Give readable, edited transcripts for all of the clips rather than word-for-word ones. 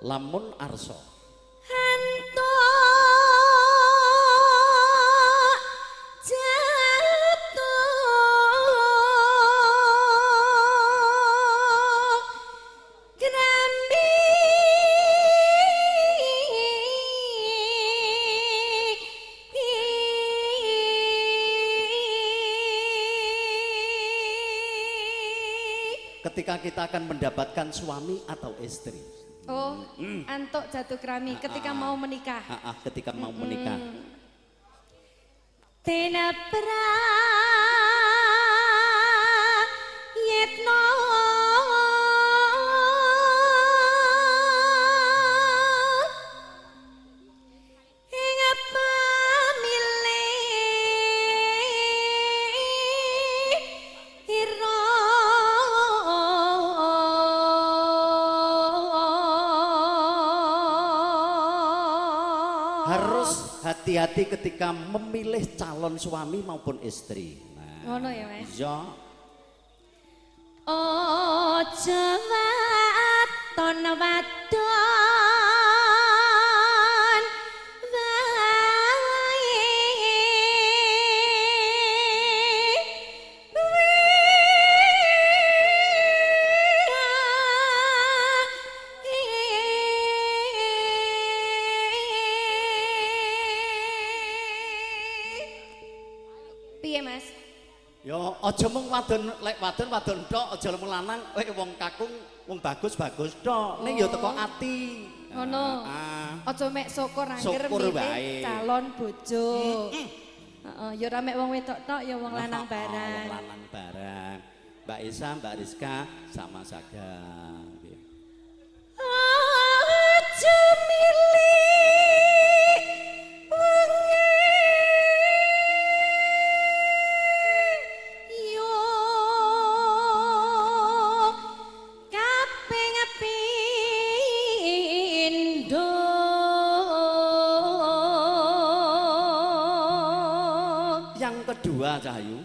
Lamun arsa. Ketika kita akan mendapatkan suami atau istri. Oh, antuk jatuh krami ketika mau menikah. Ketika mau menikah. Tena prayitna ing pamilih ira. Harus hati-hati ketika memilih calon suami maupun istri. Nah, ngono ya, Mas. Iya. Aja waton wadon wae piye, Mas? Yo aja mung wadon, lek wadon wadon tok, aja mung lanang, wong kakung wong bagus-bagus tok. Ning yo teko ati. Ngono. Aja mek syukur angger milih calon bojo. Heeh, yo ora mek wong wedok tok, ya wong lanang barang. Wong lanang barang. Mbak Isa, Mbak Rizka sama saja. Aja milih wong yo kaping pindho. Yang kedua, Cahayu.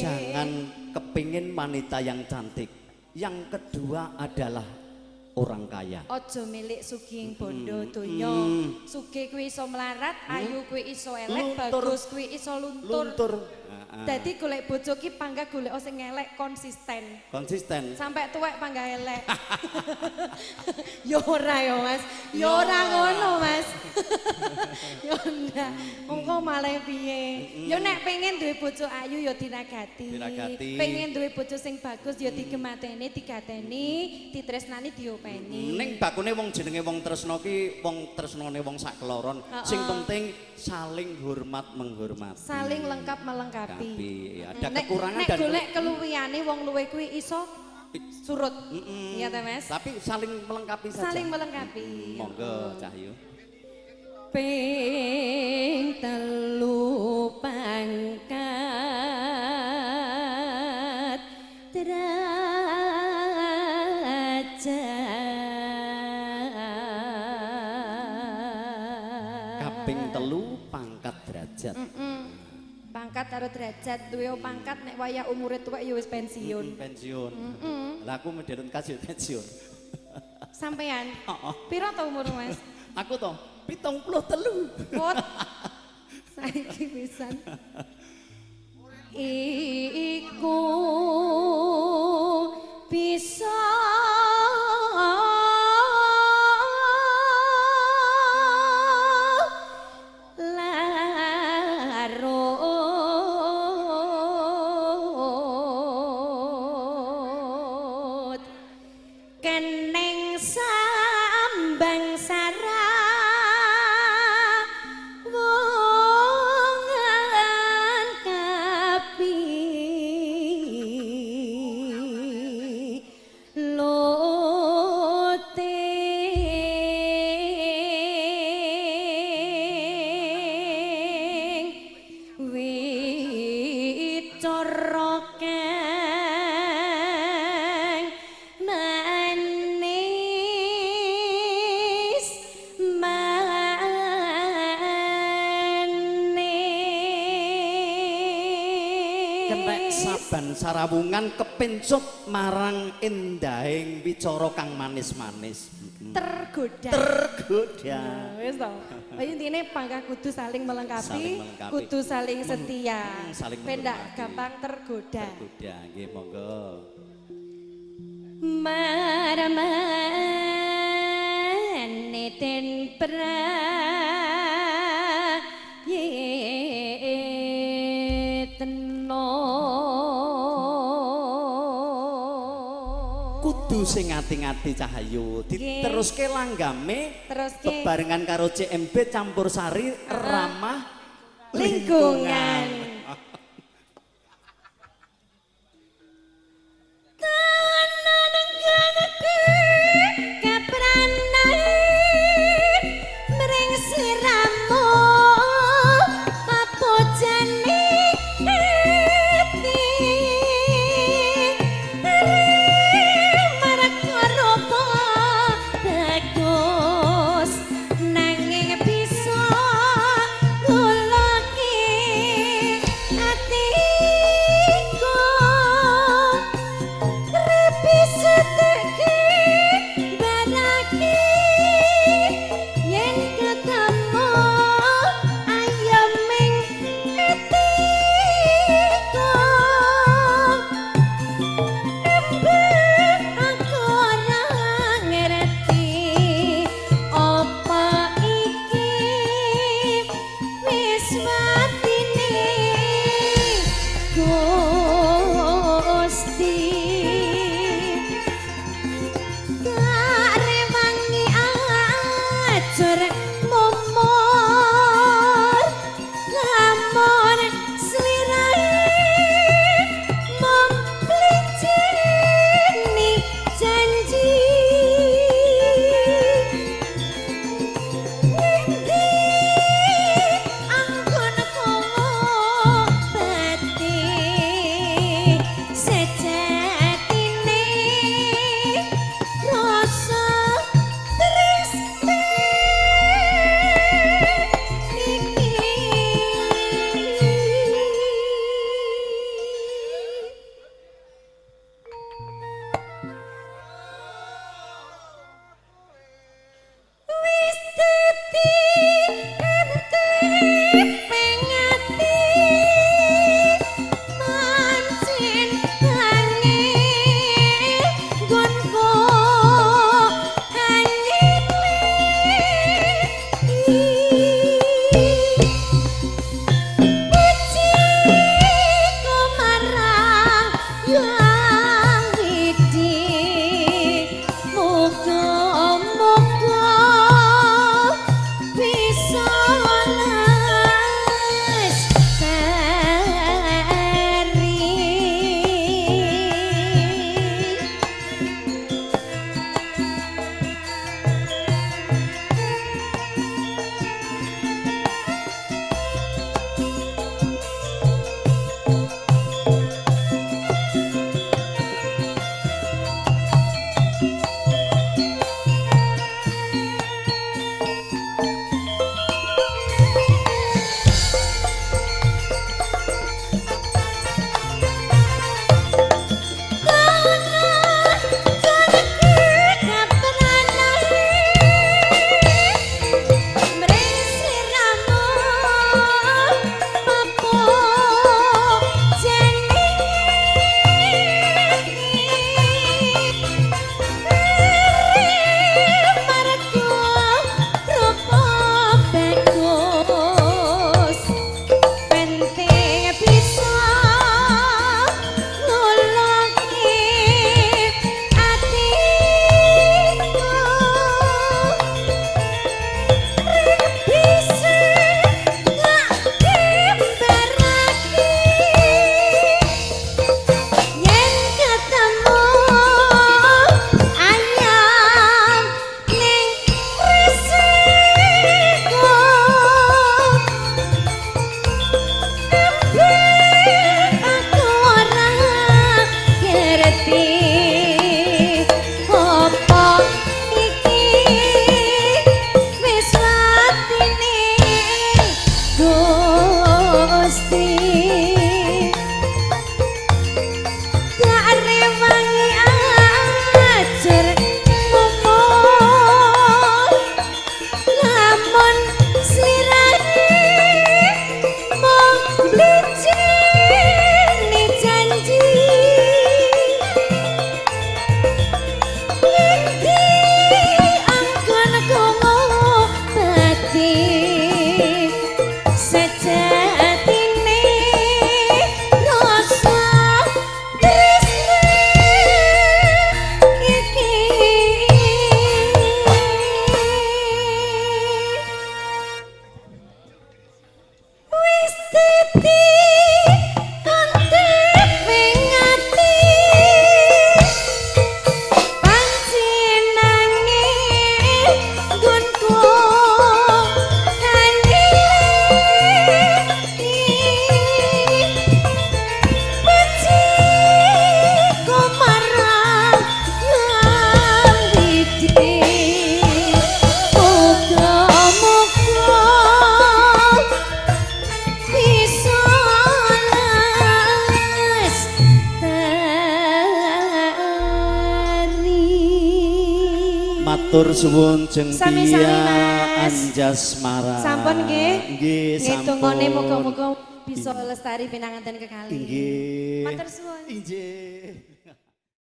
Jangan kepingin wanita yang cantik. Yang kedua adalah orang kaya. Aja milik sugih bondo donya. Sugih kuwi iso melarat, ayu kuwi iso elek, bagus kuwi iso luntur. Dadi golek bojo ki panggah golek sing elek konsisten. Konsisten. Sampai tuwek panggah elek. Ya ora ya, Mas. Ya ora ngono, Mas. Ya ndak. Mengko malah piye? Ya nek pengen duwe bojo ayu ya diragati. Pengen duwe bojo sing bagus ya digemateni, digateni, ditresnani, diopeni. Ning bakune wong jenenge wong tresno ki wong tresnane wong sak keloron. Sing penting saling hormat menghormati. Saling lengkap melengkapi. Ada kekurangan nek dan golek keluwihane wong luwe kuwi iso surut. Iya ta, Mas? Tapi saling melengkapi saja. Saling melengkapi. Monggo, Cahyu. Ping telu pangkat derajat. Kaping telu pangkat derajat. Pangkat karo derajat, duwe pangkat nek wayah umure tuwek ya wis pensiun. Pensiun. Lah aku medhun kasih pensiun. Sampean? Piro to umur, Mas? Aku to 73. Put. Saiki pisan. Iku bisa larut keneng sambang sarawungan kapi lote wicara sarawungan kepencut marang endahing wicara kang manis-manis. Tergoda. Tergoda. Wis to. Intine pangkah kudu saling melengkapi, kudu saling setia. Saling ben ndak gampang tergoda. Tergoda, nggih monggo. Marmane den prayitna. Kudu sing ngati-ngati Cahayu, diteruske langgame, bebarengan karo CMB campur sari ramah lingkungan. Gusti. Matur suwun jeng Sami-sami, Tia Mas. Anjasmara. Sampun nggih. Nggih, Nggih, dongane sampun. muga-muga bisa lestari pinanganten kekalih. Nggih. Matur suwun. Inggih.